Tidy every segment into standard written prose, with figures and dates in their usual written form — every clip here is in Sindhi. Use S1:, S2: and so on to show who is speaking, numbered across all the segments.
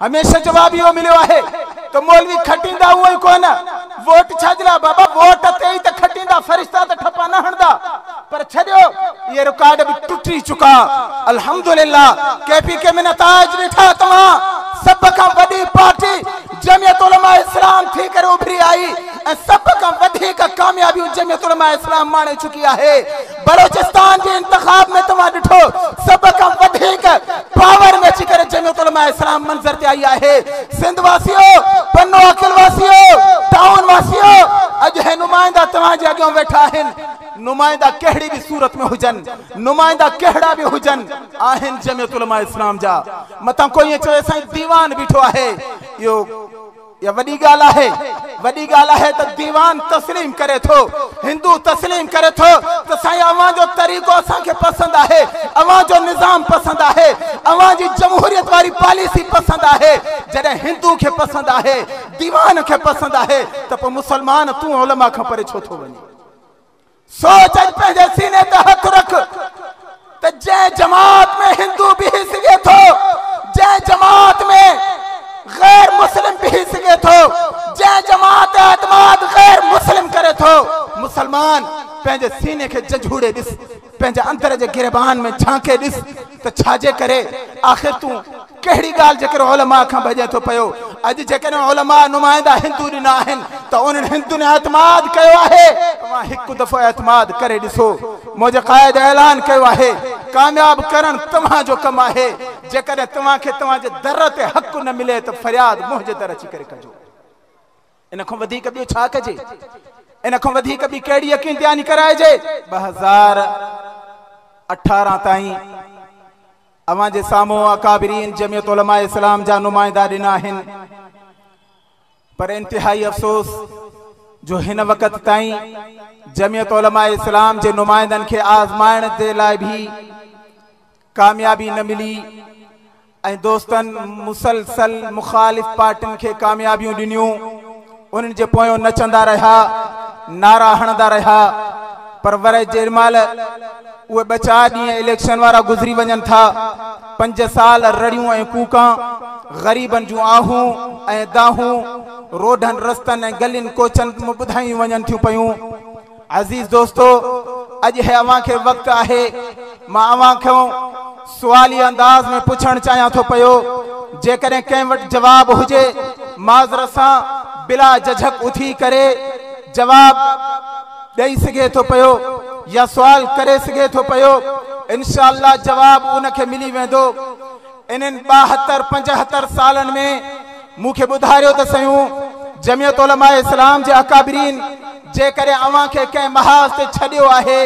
S1: هميشه جواب اهو مليو آهي ته مولوي کٽيندا اهو ئي ڪونه، ووٽ ڇا جي لاء بابا ووٽ تي ئي ته کٽيندا، فرشتا ته ٺپا نه هڻندا. پر ڇڏيو اهي رڪارڊ به ٽٽي چڪا. الحمدلله ڪي پي ڪي ۾ نتائج ڏٺا توهان، سڀ کان وڏي پارٽي جمعيت علماء اسلام ٿي ڪري اڀري آئي ۽ سڀ کان وڌيڪ ڪاميابيون جمعيت علماء اسلام ماڻي چڪي آهي. بلوچستان جي انتخاب ۾ توهان ڏٺو سڀ کان وڌيڪ پاور ۾ اچي ڪري جمعيت علماء اسلام منظر تي آئي آهي. سنڌ واسيو، پنو عاقل واسيو، ٽائون واسيو، اڄ هي نمائندا توهان جي اڳيان ويٺا آهن. نمائندا ڪهڙي به صورت ۾ هجن، نمائندا ڪهڙا به هجن، آهن جمعيت علماء اسلام جا. متان ڪو ائين چوي سائين ديوان بيٺو آهي، اهو اها وڏي ڳالهه آهي، وڏي ڳالهه آهي ته ديوان تسليم ڪري ٿو، هندو تسليم ڪري ٿو ته سائين اوهان جو طريقو اسان کي پسند آهي، اوهان جو نظام پسند آهي، اوهان جي جمهوريت واري پاليسي پسند آهي. جڏهن هندو کي پسند آهي، ديوان کي پسند آهي ته پوء مسلمان تون علماء کان پري ڇو ٿو وڃين؟ سوچ اڄ پنهنجي سيني تي هٿ رک ته جنهن جماعت ۾ هندو بيهي سگهي ٿو، جنهن جماعت ۾ غير مسلم بيهي سگهي ٿو، جنهن جماعت تي اعتماد غير مسلم ڪري ٿو، مسلمان پنهنجي سيني کي ججهوڙي ڏس، پنهنجي اندر جي گريبان ۾ جهانڪي ڏس ته ڇاجي ڪري آخر تون ڪهڙي ڳالهه جي ڪري علماء کان ڀڄين ٿو پيو؟ اڄ جيڪڏهن علماء نمائندا هندو ڏنا آهن ته انهن هندن اعتماد ڪيو آهي. توهان هڪ دفعو اعتماد ڪري ڏسو. منهنجي قائد اعلان ڪيو آهي، ڪامياب ڪرڻ توهان جو ڪم آهي. جيڪڏهن توهان کي توهان جي در تي حق نه ملي ته فرياد منهنجي در اچي ڪري ڪجو. ان کان وڌيڪ ٻيو ڇا ڪجي؟ ان کان وڌيڪ ٻي ڪهڙي يقين دهاني ڪرائجي؟ 2018 تائين اوهان جي سامهون اڪابرين جمعيت علماء اسلام جا نمائندا ڏنا آهن پر انتهائي افسوس جو هن وقت تائين جمعيت علماء اسلام جي نمائندن کي آزمائڻ جي لاء به ڪاميابي نه ملي ۽ دوستن مسلسل مخالف پارٽين کي ڪاميابيون ڏنيون انهن جي پويان نچندا رهيا، نعرا هڻندا رهيا پر وري جيڏي مهل اهي ٻه چار ڏينهن اليڪشن وارا گذري وڃن ٿا، پنج سال رڙيون ۽ ڪوڪان، غريبن جون آهون ۽ دانهون روڊن رستن ۽ گلين ڪوچن ۾ ٻڌايون وڃن ٿيون پيون. عزيز دوستو! اڄ هي اوهان کي وقت آهي، مان اوهان کان سوالي انداز ۾ پڇڻ چاهيان ٿو پيو، جيڪڏهن ڪنهن وٽ جواب هجي، معذرت سان بلا جهجهڪ اٿي ڪري جواب ڏئي سگهي ٿو پيو يا سوال ڪري سگهي ٿو پيو، انشاء الله جواب ان کي ملي ويندو. انهن 72 75 سالن ۾ مون کي ٻڌاريو ته سهيون، جمعيت علماء اسلام جي اڪابرين جيڪڏهن اوهان کي ڪنهن محاذ تي ڇڏيو آهي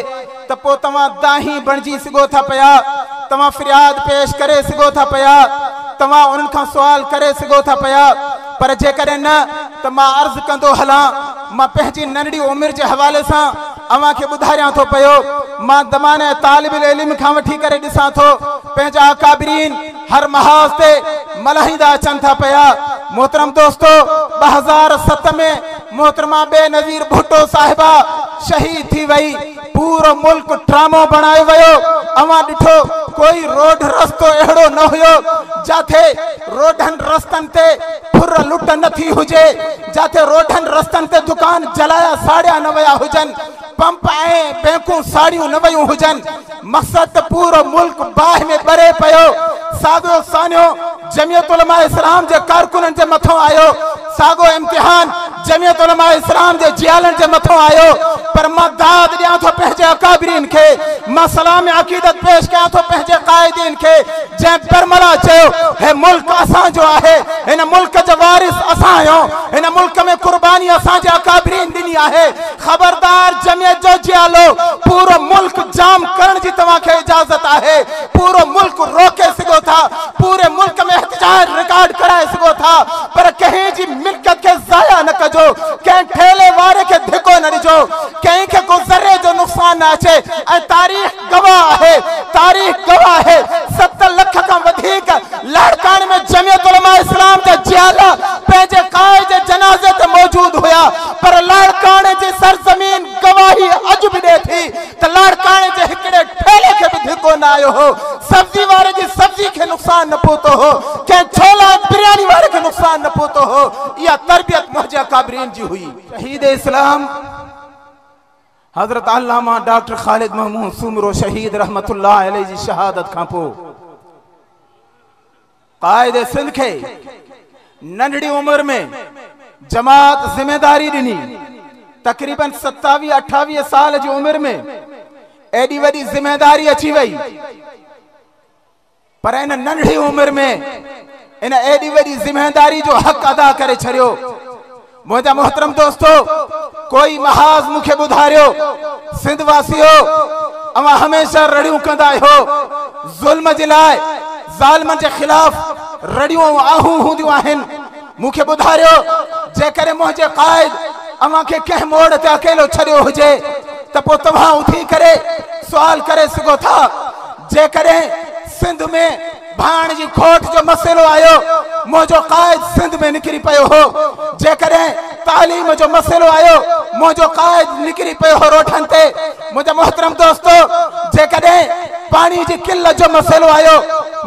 S1: ته پوء توهان دانهين بڻجي سگهو ٿا پيا، توهان فرياد پيش ڪري سگهو ٿا پيا، توهان انهن کان سوال ڪري سگهو ٿا پيا، پر جيڪڏهن نه ته مان عرض ڪندو هلان، مان پنهنجي ننڍڙي عمر جي حوالي سان اوهان کي ٻڌاريان ٿو پيو، مان زمانه طالب العلم کان وٺي ڪري ڏسان ٿو پنهنجا اڪابرين هر محاذ تي ملهائيندا اچن ٿا پيا. محترم دوستو 2007 ۾ محترمه بينظير ڀٽو صاحبه شهيد ٿي وئي، پورو ملڪ ڊرامو بڻايو ويو، اوهان ڏٺو ڪوئي روڊ رستو اهڙو نه هيو جاٿي روڊن رستن تي ڦر لٽ نه ٿي هجي، جاٿي روڊن رستن تي دڪان جلايا ساڙيا نه ويا هجن، پمپ ۽ بئنڪون ساڙيون نه ويون هجن، مقصد ته پورو ملڪ باهه ۾ ٻري پيو. ساڳيو سانحو جمعيت علماء اسلام جي ڪارڪنن جي مٿون آيو، ساڳو امتحان جمعيت علماء اسلام جي جيالن جي مٿون آيو، پر مان داد ڏيان ٿو پنهنجي اڪابرين کي، مان سلام عقيدت پيش ڪيان ٿو پنهنجي قائدين کي، جنهن برملا چيو هي ملڪ اسان جو آهي، هن ملڪ جا وارث اسان آهيون، هن ملڪ ۾ قرباني اسان جي اڪابرين ڏني آهي، خبردار جمعيت جو جيالو، پورو ملڪ جام ڪرڻ جي توهان کي اجازت آهي، پورو ملڪ روڪي سگهو ٿا، پوري ملڪ ۾ احتجاج رڪارڊ ڪرائي سگهو ٿا، پر ڪنهن جي ملڪيت کي ضايع نه ڪجو، ڪنهن ٺيلي واري کي ڌڪو نه ڏجو، ڪنهن کي ڪو ذري جو نقصان نه اچي ۽ تاريخ گواهه آهي، تاريخ گواهه آهي، 7 لک کان وڌيڪ لاڙڪاڻي ۾ جمعيت علماء اسلام جا جيالا پنهنجي قائد جي جنازي تي موجود هيا پر لاڙڪاڻي جي سرزمين گواهي اڄ به ڏئي ٿي ته لاڙڪاڻي جي هڪڙي ٺيلي کي به ڌڪو نه آيو هو، سبزي واري جي سبزي کي نقصان نه پهتو هو، ڪنهن ڇولا ۽ برياني واري. نقصان نه پهتو هو. اها تربيت منهنجي اڪابرين جي هئي. شهيد اسلام حضرت علامه ڊاڪٽر خالد محمود سومرو شهيد رحمت الله عليه جي شهادت کان پوء قائد سنڌ کي ننڍڙي عمر ۾ جماعت ذميداري ڏني. تقريبن 27 28 سال جي عمر ۾ ايڏي وڏي ذميداري اچي وئي، پر ان ننڍڙي عمر ۾ ان ايڏي وڏي ذميداري جو حق ادا ڪري ڇڏيو. منهنجا محترم دوستو، ڪوئي محاذ مون کي ٻڌاريو، سنڌ واسيو اوهان هميشه رڙيون ڪندا آهيو، ظلم جي لاء ظالمن جي خلاف رڙيون ۽ آهون هونديون آهن، مون کي ٻڌاريو جيڪڏهن منهنجي قائد اوهان کي ڪنهن موڙ تي اڪيلو ڇڏيو هجي ته پوء توهان اٿي ڪري سوال ڪري سگهو ٿا. جيڪڏهن سنڌ ۾ ڀاڻ جي کوٽ جو مسئلو آيو، منهنجو قائد سنڌ ۾ نڪري پيو هو. جيڪڏهن تعليم جو مسئلو آيو، منهنجو قائد نڪري پيو هو روڊن تي. منهنجا محترم دوستو، جيڪڏهن پاڻي جي قلت جو مسئلو آيو،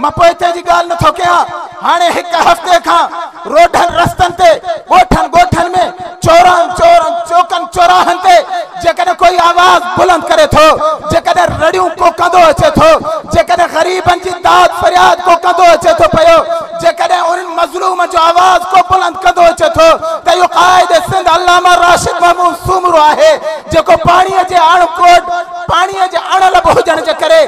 S1: مان پوئتي جي ڳالهه نٿو ڪيان، هاڻي هڪ هفتي کان روڊن رستن تي، ڳوٺن ڳوٺن ۾، چورن چورن چوڪن چوراهن تي جيڪڏهن ڪوئي آواز بلند ڪري ٿو، جيڪڏهن رڙيون ڪو ڪندو اچي ٿو، جيڪڏهن غريبن جي داد فرياد ڪو ڪندو اچي ٿو پيو، جيڪڏهن انهن مظلومن جو آواز ڪو بلند ڪندو اچي ٿو ته اهو قائد سنڌ علامه راشد محمود سومرو آهي، جيڪو پاڻيء جي اڻ کوٽ، پاڻيء جي اڻلڀ هجڻ جي ڪري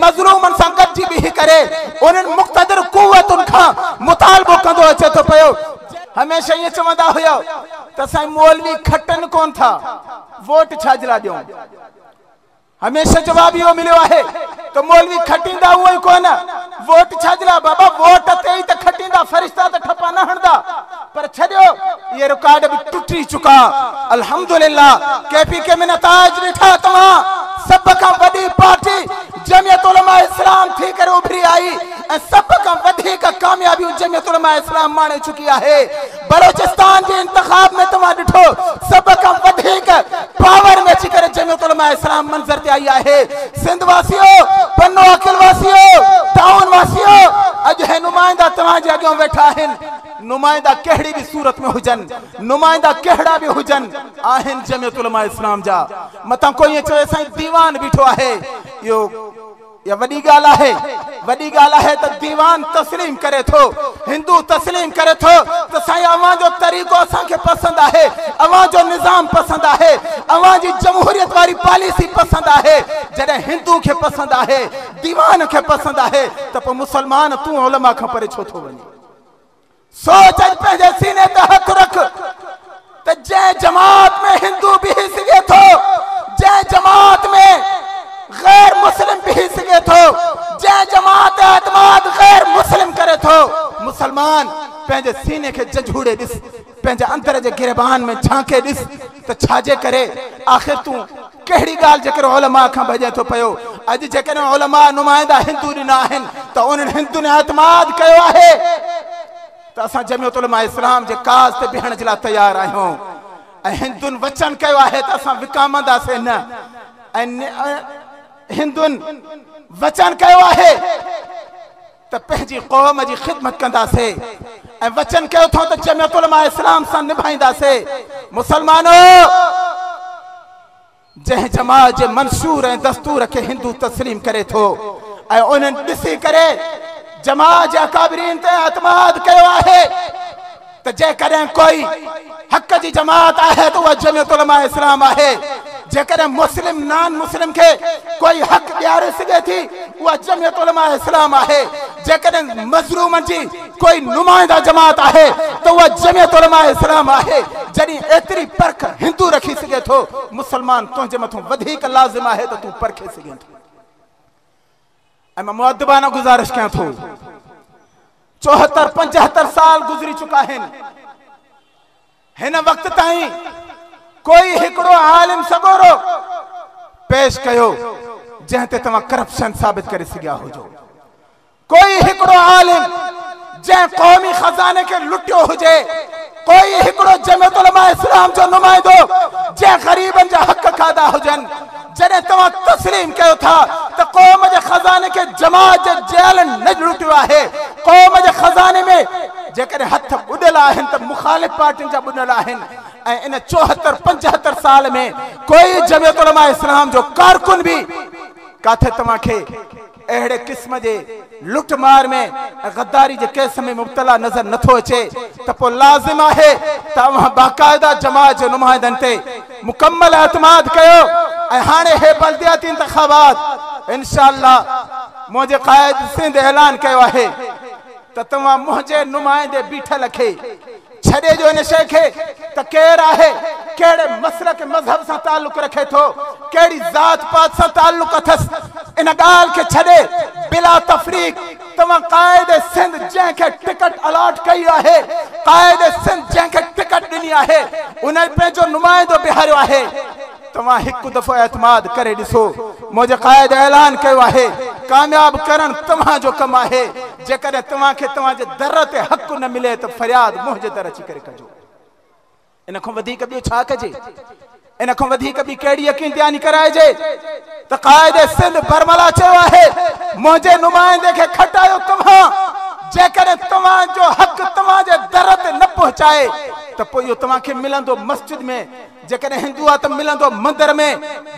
S1: مظلومن سان گڏجي بيهي ڪري انهن مقتدر قوتن کان مطالبو ڪندو اچي ٿو پيو. هميشه ائين چوندا هيا ته سائين مولوي کٽن ڪون ٿا، ووٽ ڇا جي لاء ڏيون؟ هميشه جواب اهو مليو آهي ته مولوي کٽيندا اهو ئي ڪونه، ووٽ ڇا جي لاء؟ بابا ووٽ تي ئي ته کٽيندا، فرشتا ته ٺپا نه هڻندا. پر ڇڏيو، اهي رڪارڊ به ٽٽي چڪا. الحمدلله ڪي پي ڪي ۾ نتائج ڏٺا توهان، سڀ کان وڏي پارٽي جمعيت علماء اسلام ٿي ڪري اڀري آئي ۽ سڀ کان وڌيڪ ڪاميابيون جمعيت علماء اسلام ماڻي چڪي آهي. بلوچستان جي انتخاب ۾ توهان ڏٺو سڀ کان وڌيڪ پاور ۾ اچي ڪري جمعيت علماء اسلام منظر تي آئي آهي. سنڌ واسيو، پنو عاقل واسيو، ٽائون واسيو، اڄ هي نمائندا توهان جي اڳيان ويٺا آهن. نمائندا ڪهڙي به صورت ۾ هجن، نمائندا ڪهڙا به هجن، آهن جمعيت علماء اسلام جا. متان ڪو ائين چوي سائين ديوان بيٺو آهي، اهو اها وڏي ڳالهه آهي، وڏي ڳالهه آهي ته ديوان تسليم ڪري ٿو، هندو تسليم ڪري ٿو ته سائين اوهان جو طريقو اسان کي پسند آهي، اوهان جو نظام پسند آهي، اوهان جي جمهوريت واري پاليسي پسند آهي. جڏهن هندو کي پسند آهي، ديوان کي پسند آهي ته پوء مسلمان تون علماء کان پري ڇو ٿو وڃين؟ سوچ اڄ پنهنجي سيني تي هٿ رک ته جنهن جماعت ۾ هندو بيهي سگهي ٿو، جنهن جماعت ۾ غير مسلم بيهي سگهي ٿو، جنهن جماعت تي اعتماد غير مسلم ڪري ٿو، مسلمان پنهنجي سيني کي ججهوڙي ڏس، پنهنجي اندر جي گريبان ۾ جهانڪي ڏس ته ڇا جي ڪري آخر تون ڪهڙي ڳالهه جي ڪري علماء کان ڀڄين ٿو پيو؟ اڄ جيڪڏهن علماء نمائندا هندو ڏنا آهن ته انهن هندن اعتماد ڪيو آهي ته اسان جمعيت علماء اسلام جي ڪاز تي بيهڻ جي لاء تيار آهيون ۽ هندن وچن ڪيو آهي ته اسان وڪامنداسين نه ۽ هندن وچن ڪيو آهي ته پنهنجي قوم جي خدمت ڪنداسي ۽ وچن ڪيو اٿئون ته جمعيت علماء اسلام سان نڀائينداسي. مسلمانو! جنهن جماعت جي منشور ۽ دستور کي هندو تسليم ڪري ٿو ۽ انهن ڏسي ڪري جماعت جي اڪابرين تي اعتماد ڪيو آهي ته جيڪڏهن ڪوئي حق جي جماعت آهي ته اها جمعيت علماء اسلام آهي، جيڪڏهن مسلم نان مسلم کي ڪوئي حق ڏياري سگهي ٿي اها جمعيت علماء اسلام آهي، جيڪڏهن مظلومن جي ڪوئي نمائنده جماعت آهي ته اها جمعيت علماء اسلام آهي. جڏهن ايتري پرک هندو رکي سگهي ٿو، مسلمان تنهنجي مٿان وڌيڪ لازم آهي ته تون پرکي سگهين ٿو. ۽ مان مؤدبانه گذارش ڪيان ٿو، 74 75 سال گذري چڪا آهن، هن وقت تائين ڪوئي هڪڙو عالم سڳورو پيش ڪيو جنهن تي توهان ڪرپشن ثابت ڪري سگهيا هجو، ڪوئي هڪڙو عالم جنهن قومي خزاني کي لٽيو هجي، ڪوئي هڪڙو جمعيت علماء اسلام جو نمائندو جنهن غريبن جا حق کاڌا هجن. جڏهن توهان تسليم ڪيو ٿا ته قوم جي خزاني کي جماعت جي جيالن نه لٽيو آهي، قوم جي خزاني ۾ جيڪڏهن. جيڪڏهن هٿ ٻڏل آهن ته مخالف پارٽين جا ٻڏل آهن ۽ ان 74 75 سال ۾ ڪوئي جمعيت علماء اسلام جو ڪارڪن به ڪاٿي توهان کي اهڙي قسم جي لٽ مار ۾ ۽ غداري جي ڪيس ۾ مبتلا نظر نٿو اچي ته پوء لازم آهي ته اوهان باقاعده جماعت جي نمائندن تي مڪمل اعتماد ڪيو ۽ هاڻي هي بلدياتي انتخابات انشاء الله منهنجي قائد سنڌ اعلان ڪيو آهي ته توهان منهنجي نمائندي بيٺل کي ڇڏي ڏيو ان شيء کي ته ڪير آهي، ڪهڙي مسلڪ مذهب سان تعلق رکي ٿو، ڪهڙي ذات پات سان تعلق اٿس، ان ڳالهه کي ڇڏي بلا تفريق توهان قائد سنڌ جنهن کي ٽڪٽ الاٽ ڪئي آهي، قائد سنڌ جنهن کي ٽڪٽ ڏني آهي، ان پنهنجو نمائندو بيهاريو آهي. توهان هڪ دفعو اعتماد ڪري ڏسو، منهنجي قائد اعلان ڪيو آهي، ڪامياب ڪرڻ توهان جو ڪم آهي، جيڪڏهن توهان کي توهان جي در تي حق نه ملي ته فرياد منهنجي در اچي ڪري ڪجو. ان کان وڌيڪ ٻيو ڇا ڪجي؟ ان کان وڌيڪ ٻي ڪهڙي يقين دهاني ڪرائجي ته قائد سنڌ برملا چيو آهي، منهنجي نمائندي کي کٽايو توهان، جيڪڏهن توهان جو حق توهان جي در تي نه پهچائي ته پوء اهو توهان کي ملندو مسجد ۾، جيڪڏهن هندو آ ته ملندو مندر ۾،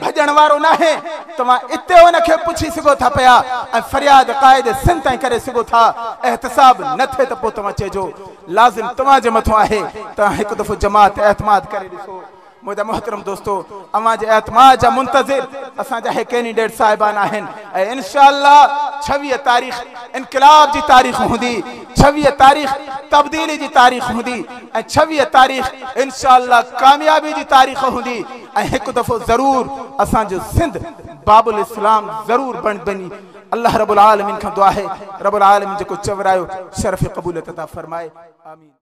S1: ڀڄڻ وارو ناهي. توهان اتي ان کي پڇي سگهو ٿا پيا ۽ فرياد قائد سنڌ تائين ڪري سگهو ٿا. احتساب نه ٿئي ته پوء توهان چئجو لازم توهان جي مٿو آهي. توهان هڪ دفعو جماعت تي اعتماد ڪري ڏسو. منهنجا محترم دوستو اوهان جي اعتماد جا منتظر اسان جا هي ڪينڊيڊيٽ صاحبان آهن ۽ انشاء الله 26 تاريخ انقلاب جي تاريخ هوندي، 26 تاريخ تبديلي جي تاريخ هوندي. ۽ 26 تاريخ انشاء الله ڪاميابي جي تاريخ هوندي ۽ هڪ دفعو ضرور اسان جو سنڌ باب الاسلام ضرور بڻبني. الله رب العالمين کان دعا آهي رب العالمين جيڪو چورايو شرف قبوليت عطا فرمائي. آمين.